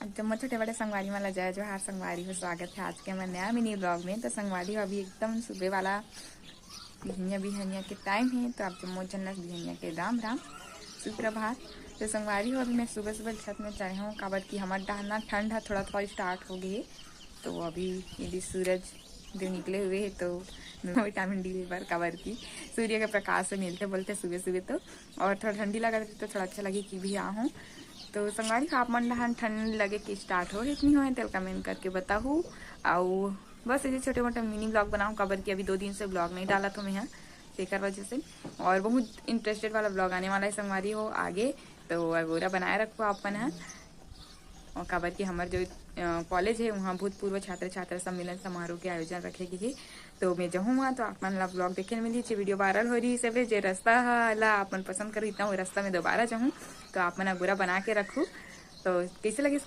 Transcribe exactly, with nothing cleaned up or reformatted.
जम्मो छोटे बड़े संगवारी मन ला जय जोहार। संगवारी हो, स्वागत है आज के हमर नया मिनी ब्लॉग में। तो संगवारी हो, अभी एकदम सुबह वाला बिहनिया बिहनिया के टाइम है, तो आप जम्मो झन ला बिहनिया के राम राम, सुप्रभात। तो संगवारी हो, अभी मैं सुबह सुबह छत में चढ़े हूँ, काबर कि हमर डहर ना ठंड ह थोड़ा थोड़ा स्टार्ट हो गए, तो अभी यदि सूरज जो निकले हुए है तो विटामिन डी लेबर, काबर कि सूर्य के प्रकाश से मिलते बोलते सुबह सुबह तो, और थोड़ा ठंडी लगा तो थोड़ा अच्छा लगे कि भी आहूँ। तो संगवारी हो, आप मन डहर ठंड लगे के स्टार्ट हो इतनी हो तेल कमेंट करके बताहू। अउ बस ऐसे छोटे मोटे मिनी ब्लॉग बनाऊँ, काबर कि अभी दो दिन से ब्लॉग नहीं डाला था मैं यहाँ, तेकर वजह से। और बहुत इंटरेस्टेड वाला ब्लॉग आने वाला है संगवारी हो आगे, तो अगोरा बनाए रखो आप मन ह। और काबर कि हमर जो कॉलेज है वहाँ भूतपूर्व छात्र छात्रा सम्मेलन समारोह के आयोजन रखे गए है, तो मैं जाहूँ वहाँ तो आप मन ला ब्लॉग देखे मिली। जे वीडियो वायरल हो रही सब जे रास्ता ह ला आप मन पसंद करो इतना वो रास्ता में दोबारा जाहूँ, तो आप मन अगोरा बना के रखू। तो कैसे लगे